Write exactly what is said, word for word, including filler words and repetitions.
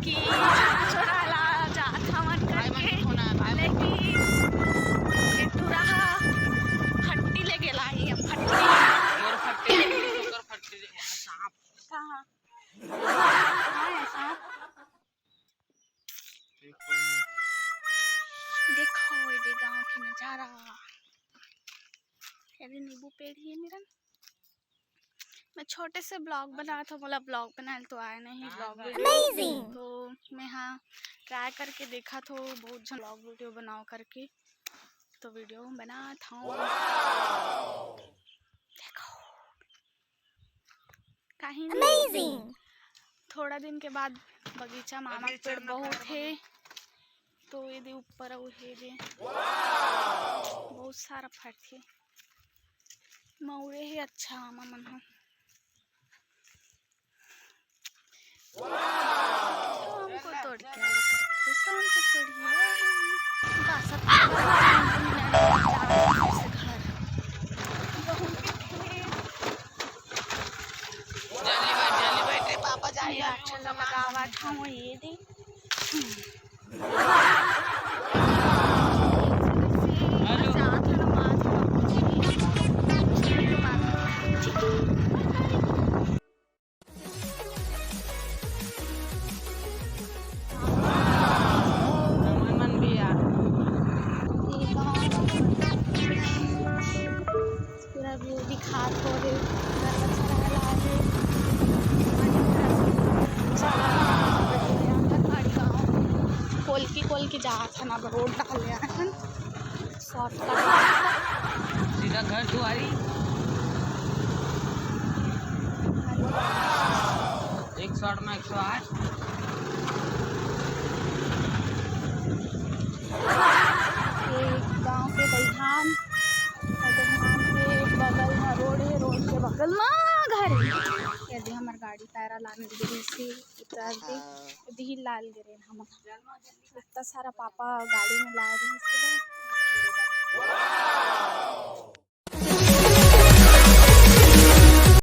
कि छोरा ला जात हवन करके, लेकिन ये टूरा ह फट्टी ले गेला ही, अब फट्टी। तोर फट्टी, तोर फट्टी, सांप। कहाँ? कहाँ है सांप? देखो, ये दे गांव के नजारा। ये दे नींबू पेड़ ही है मेरा। मैं छोटे से ब्लॉग बनात हूँ, मोला ब्लॉग बनाए तो आए नहीं, ब्लॉग वीडियो। तो मैं हाँ ट्राई करके देखा थो, बहुत झन ब्लॉग वीडियो बनाओ करके, तो वीडियो बनात हूँ। देखो, काहे नहीं? थोड़ा दिन के बाद बगीचा मामा के पेड़ बहुत हे, तो ये दे ऊपर अउ हे दे बहुत सारा फरथे। मउरे हे अच्छा आमा मन ह। हमको तोड़ के आया करके, तो शाम को चढ़ी। बस अब घर। जल्दी बैठ, जल्दी बैठ रे, पापा जाइए। अच्छा लगा आवाज हम ये दे। पूरा व्यू दिखात हो रे, पूरा कचरा वाला हे। कोलकी कोलकी जात हन, अब रोड डाले हन। शॉर्टकट। सीधा घर दुआरी। एक शॉट में एक सौ आठ। ये गांव के दईहान, दईहान के बगल में रोड है, रोड के बगल में घर है। ये दे हमर गाड़ी टायरा लाने के लिए से उतार दे, दिही लाल गिरे हम। इतना सारा पापा गाड़ी में ला रही है।